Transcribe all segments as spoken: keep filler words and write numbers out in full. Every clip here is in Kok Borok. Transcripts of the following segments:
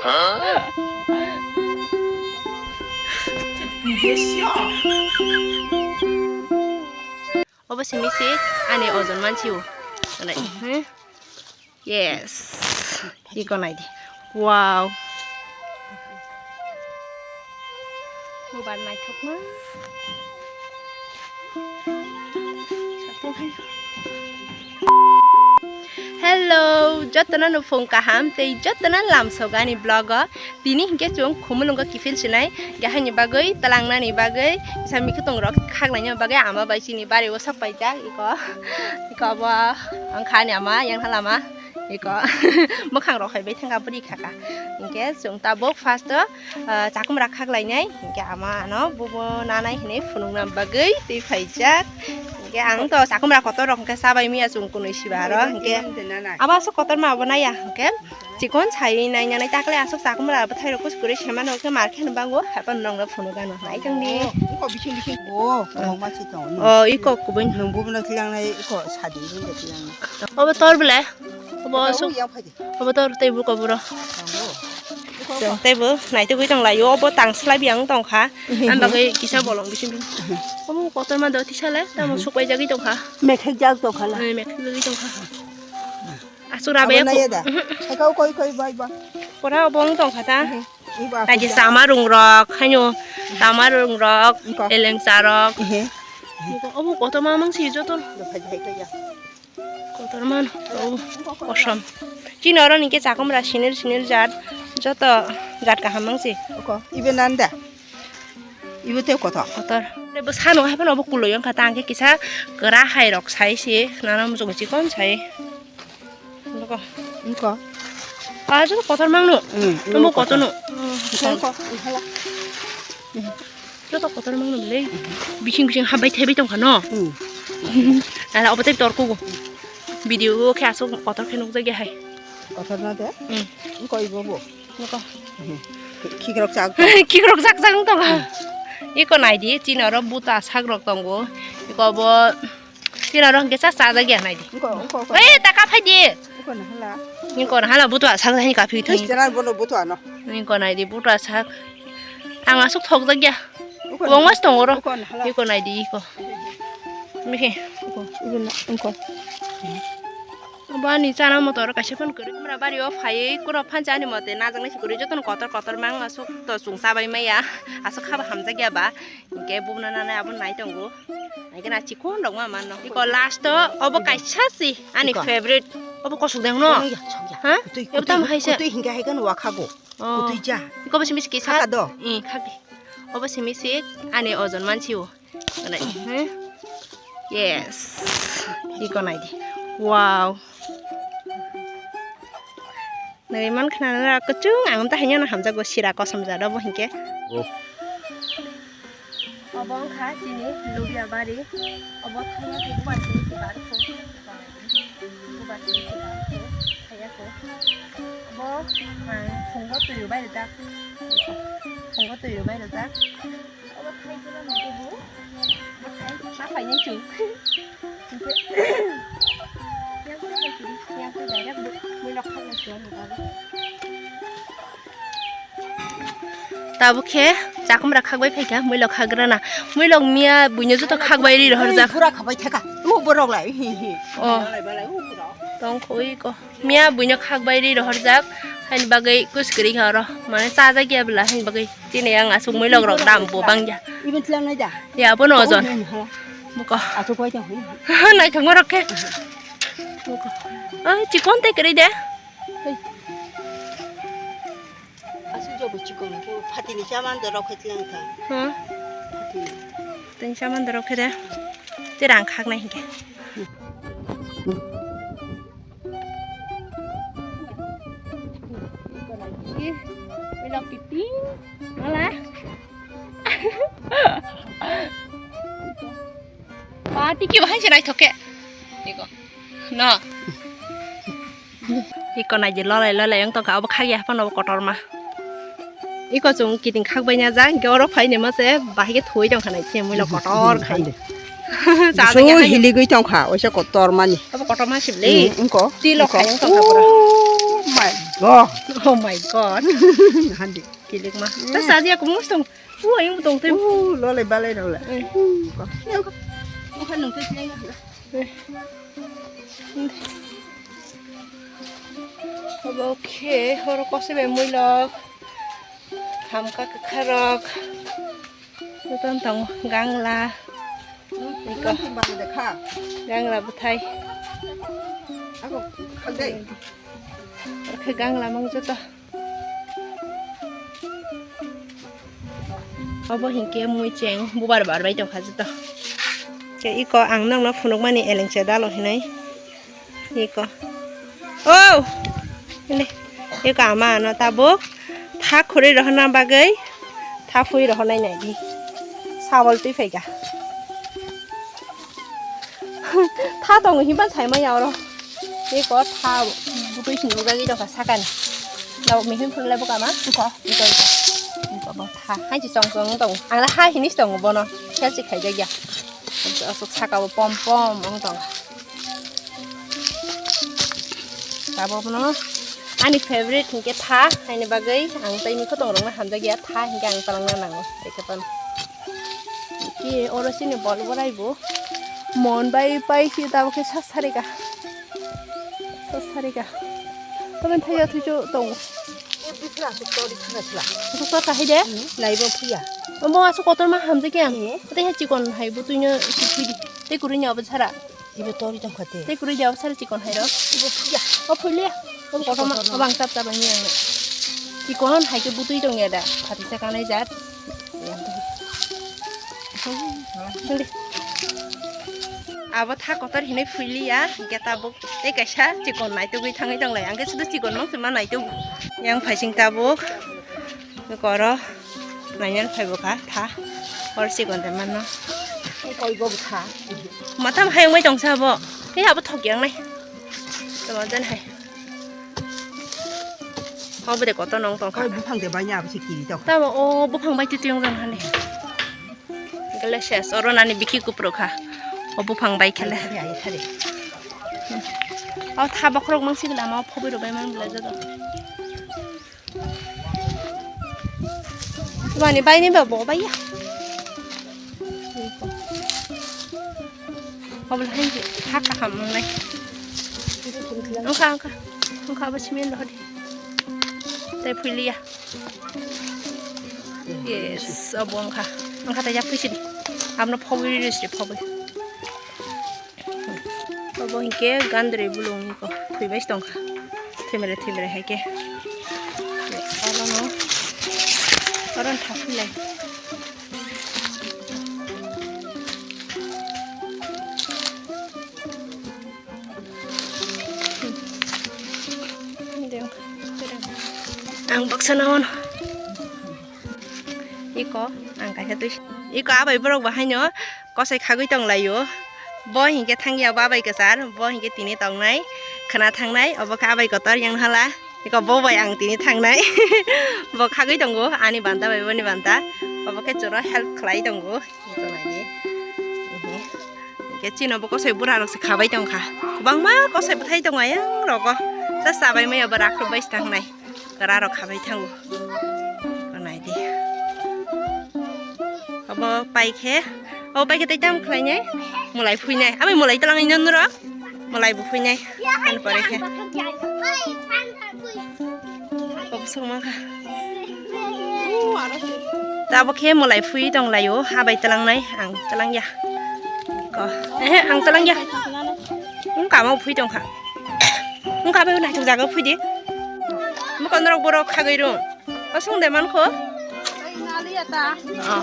Obo simi se ani ojon mansi o. Nai, hmm? Yes. Iko nai di. Wow. Bubar naithokma. Hello, jotono nuphung kaham tei jotono lamsogani vlog o. Tini hinkhe chwng Khumulwngo kiphil sinai, gahini bagwi, twlangnani bagwi, bisa mikhutungrok khaknaina bagwi ama bai chini bari o sok paijak, iko, iko abo wngkha ani ama, yang halama, iko, mwkhangrok hai bai thangkha, bwrwi khakha. Hinkhe chwng tabuk first o, ah, chakumra khaklainai, hinkhe ama ano bubo nanai hinwi phunukna bagwi twi phaijak. Hinkhe ang to chakumra kotor rok hinkhe chabai maya chwng kunui siba aro, hinkhe abo aswk kotorma abo naiya, hinkhe. Chikon sai naina nai takle aswk chakumra bwthai rok kuchukuri semano khe mar khe no bango, hapan nongno phunuk gano nai tongdi. Iko bising bising bo, kwbangma se tongo. O, iko kubui. Nwng bubuno twilang nai, iko sadi bubuno twilang nai. Obo tor bwle? Obo aswk. Yang phaidi. Obo tor tei buko buro. Tongo. Iko, iko. Tei bo naitugwi tong laio, obo tang slai biyang tongkha. Ehe, ehe. Ang bagwi kisa bolong bising bising. Ehe. Obo kotorma do tisale, tamo supai jagwi tongkha. Mekhek jak tongkha la. Mekhek jagwi tongkha. Asura abo be naya da. Hai kau koi koi bai ba. Pora obo wng tongkha ta. Iba. Taji sama rung rok, haino tama rung rok, elengsa rok. Ehe. Obo kotorma mang si joto. Hai hai kaya. Kotorma, oh, kosom. Chini oro ni ke chakumra sinil sinil jat, joto jat kaham mang si. Oko, ibe nanda. Ibe te kotor. Kotor. Bo sano hai phano bo kuloi wngkha ta, ang khe kisa kwra hai rok sai se, nana muchung chikon sai. Noko. Noko. Ah, joto kotor mangno. Hmm, noko kotor no. Noko. Joto kotor mangno le. Bising bising habai thaibai tongkha no. Hmm. Ala obo tei tor kugo. Video o khe aswk kotor khe nukjagya hai. Kotor na de? Hmm. Noko ibo bo. Noko. Hmm. Khikrok chak. Khikrok chak chak tongkha. Iko naidi, chini oro buta sak rok tongo. Iko bo Tira rong kesa sa da gya nai di. Engko, engko, engko. Eh, ta ka phai di. Engko na hala. Engko na hala butua sa da ni ka phi thang. Tera bono butua no. Engko nai di butua sa. Ang asuk thok da gya. Engko na. Wong mas tong oro. Engko na hala. Engko nai di engko. Mihi. Engko, ibu na, engko. Bani chana motor kaisa phone kwrwi. Mura bari o phai kuro phan chani mote najak nai sikuri jotono kotor kotor mang asuk to chwng sabai maya. Asuk khaba hamjak ya ba. Hinkhe bubuna nanai abo nai tongo. Naikhe na chikon rok ma mano. Iko last o obo kaisa si ani favorite. Obo kosok deng no? Kono ya, sok ya. Ha? Kutui, ebo tamo kutui, hai se. Kutui hinkhe hai khe no wakhago. Oh. Kutui ja. Iko bo simi si kisa. Khaka do. I, khaki. Obo simi si ani ojon mansi o. Nai, hmm? Yes. Iko nai di. Wow. Nai man khna na kuchung ang ta haino hamjago sira kosom jado bo hinkhe. Oh. Obo wngkha chini lubia bari. Obo thangya khe bubar simi se bar kho. Bubar simi se bar kho. Thaya kho. Obo ang phungo twi rwbai rwjak. Phungo twi rwbai rwjak. Obo thai jora nungkhe bo. Bo thai ma phainai chwng. Hinkhe yang khe yang khe yang khe direct bo muilok khagna siyani bago. Tabuk khe chakumra khagbai phaikha muilok khagrana. Muilok miya buino joto khagbai ri rohorjak. Pura khabai theka. Mu borok lai. Hi, hi. Oh. Balai, balai, u borok. Tong khoi ko. Miya buino khagbai ri rohorjak. Haini bagwi kus kwrwi kha oro. Mane chajak ya bwla haini bagwi. Tini ang asuk muilok rok dam bo bangya. Ibn tlang nai da. Ya bono ojon. Oh, oh, oh. Muko. Asuk koi tong. Naithok ngorok khe. Muko. Ah, chikon tei kwrwi de. Hey. Asuk jobo chikon khe phatini chaman da rok khe tlang kha. Ha? Phatini. Tini chaman da rok khe de. Te rang khak nai hinkhe. Ih, belok kiting. Malah. Pati ki bahai se naithok khe. Iko. No. Iko nai je lolai lolai wng tongkha obo khagya phano obo kotorma. Iko chwng kiting khakbai na jak, hinkhe oro phaini ma se bahai khe thuwi tongkha nai se muilo kotor khai. Chajak ya. Hiligwi tongkha, oisa kotor mani. Abo kotor ma sibli. Mm, wngko. Twi lok khai wng tongkha pura. Oh my Oh. Oh my God. Handi. Kilik ma. Ta saji aku mus tong. Uh, ayung tong te. Uh, lole balai role. Eh. Ko. Ko nung te sinai na. Eh. Obo khe horo kose bai mui lok. Hamka kwkharok. Joto wng tongo gangla. Iko. Gangla bwthai. Ako khagdai. Khe gangla mang joto. Obo hinkhe mui cheng bubar bar bai tongkha joto. Khe iko ang nokno phunukmani elengse dalo hinwi. Iko. Oh! Inde. Iko ama ano tabuk tha khurui rohorna bagwi tha phui rohornai nai di. Sabol twi phaikha. Tha tongo hinba saimanya oro. Iko tha butui sini bugagi dongkha sakani. Nabo mihim phunle bukama. Iko, iko, iko. Iko bo tha. Hai si chong chong tongo. Ang la hai hinis tongo bono. Khel si khaijak ya. Asuk saka bo pom pom wng tong. Tabok no ani favorite hinkhe tha, haini bagwi ang tei mikho tong rok no hamjak ya, tha hinkhe ang twlang na nango, tei khe tong. Ki oro sini bol borai bo mon bai pai si tabok khe sa sarika, sa sarika. Tamo thai ya thai cho tong. Asuk tor kahai de? Laibo phiya. Omo asuk kotor ma hamjak ya. Tei ha chikon hai bo tuino siphi di. Tei kurui ni abo sara. Ibo tori tongkha te. Tei kurui de abo sara chikon hai ro. Ibo phiya. O phulia. O kotor ma abang tap tap ni ang. Chikon hai ke butui tong ya da. Phati sa kanai jat. Abo tha kotor hinwi phuiliya, hinkhe tabuk tei kaisa chikon naitugwi thangwi tonglai. Ang khe sudu chikon mang se ma naitugo. Yang phaising tabuk koro nainani phaibo kha tha. Hor chikon de mano. Koi bo tha. Matam hai wngwi tongsa bo. Tei abo thok yang nai. Tamo jan hai. Obo de kotor nong tongkha. Koi buphang de bai ni abo se kiri tong. Tamo o buphang bai twi twi wng jan hani. Glaciers, oro nani bikhi kupro kha. O buphang bai khele. Ai, ai, thari. O tha bokhorok mang sigla ma phobwi rok bai mang belai jado. Mani bai ni ba bo bai ya. Obo hai ha kaham nai. Wngkha, wngkha. Wngkha abo cement rok di. Tei phuiliya. Yes, obo wngkha. Wngkha tei ya phuisidi. Abno phobwi rw sidi phobwi. Obo hinkhe gandri bulung niko. Phuibai tongkha. Thwimre thwimre hai khe. Yes, orono. Oron thapilai. Ang baksa na ono. Iko, ang kaisa twi. Iko abai borok bo haino kosoi khagwi tong laio. Bo hinkhe thangya bo abai kwchar, bo hinkhe tini tongnai, khwna thangnai, obo khe abai kotor yang hala. Iko bo bai ang tini thangnai. Bo khagwi tongo, ani banta bai boni banta. Obo khe chwro help khlai tongo. Iko naidi. Ehe. Hingke chini bo kosoi bura rok se khabai tongkha. Kwbangma kosoi bwthai tongo ayang rogo. Sa chabai maya bo rakhwlwk bai se tangnai. Kwra rok khabai thango. Ko naidi. Obo pai khe. Obo pai khe tei tam khlainai. Mwlai phuinai. Amai mwlai twlangwi nw norok. Mwlai bo phuinai. Ani pore khe. Kok song mankha. Tabok khe mwlai phui tong laio, ha bai twlangnai, ang twlangya. Ko, ehe, ang twlangya. Wngkha ma phui tongkha. Wngkha bai naithok jaga phui di. Mokon rok borok khagwi rung. O song de mankho. O.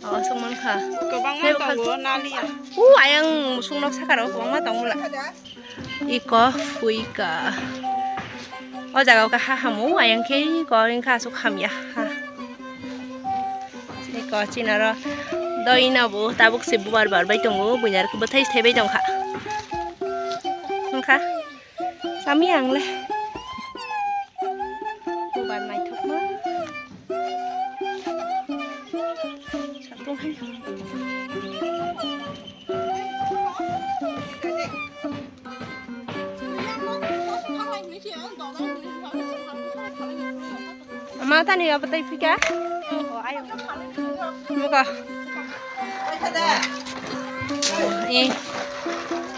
O, song mankha. Kwbangma tongo, naliya. U, ayang musung nok saka rok kwbangma tongmula. Iko phuika. O jaga o khe ha hamo, ayang khe iko wngkha aswk hamya ha. Iko chini oro doina bo tabuk se bubar bar bai tongo, buinar khe bwthai se thaibai tongkha. Wngkha. Sami ang le. Bubar naithokma. Satung hai. Ma tani abo tai phika. Muka. Eh.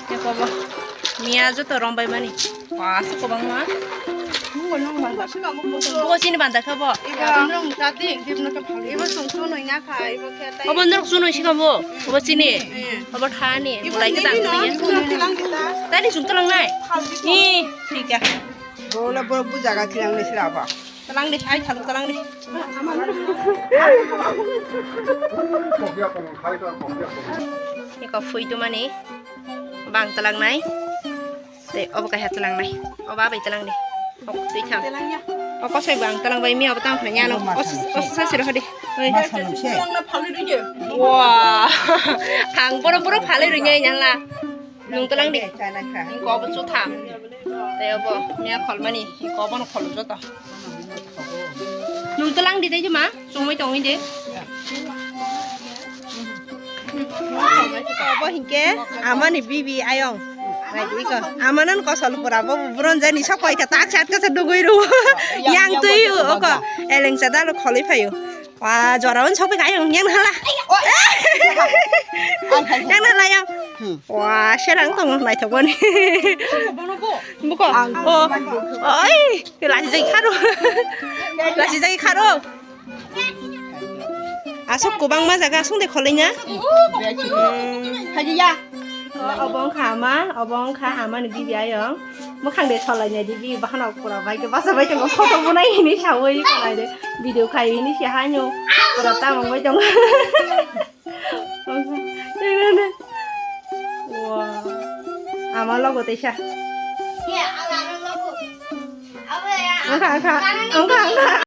Eko bo. Miya joto rombai mani. Wah, asuk kwbangma. Bugo chini banda kha bo. Ibo sung sunui na kha, ibo khe tai. Obo norok sunui sikha bo. Obo chini. Obo thani. Ibo bolai khe nini tang no, khe. Sunui tilang kita. Tani sung talang nai. Ni, thik ya. Bola bo bu jaga tilang ni sira ba. Talang ni ai thalu talang ni. Eko phui tu mani. Bang talang nai. Tei obo kaisa talangnai. Obo abai talang di. Ok, twi thang. O kosoi bo ang talang bai mi obo tang phai ya no. Obo ma Os-, tang se. Os-, sa siro hadi. Oi. Ma salong se. Wah. Ang boro boro phalwi rwnya nyala. Nung talang di. Chana kha. Ko obo chu tham. Tei obo miya kholmani. Ko obo no khol joto. Nung talang di dei ma, chumui tongwi de. Obo hinkhe amani bibi ayong. Naidi iko. Amanan kosol pura bo buron jani sok koi kha tak sat kasa dugui ru. Yang tui oko. Eleng chada lo kholoi phayo. Wa jora un sok kha ayong yang hala. Yang hala yang. Wa serang tong naithok boni. Buko. O. Oi. Lasi jai kharo. Lasi jai kharo. Asok kwbangma jaga asong de kholoinya. Hajiya. Obo wngkha ama, obo wngkha amani bibi ayong. Mwkhang de solainai di bibi bahano pura bai ke basa bai tongo photo bunai hini sawi khonai de. Video khai hini se hanyo. Pura tamang bai tongo. Wah. Ama logo teisa. Wngkha, wngkha, wngkha, wngkha.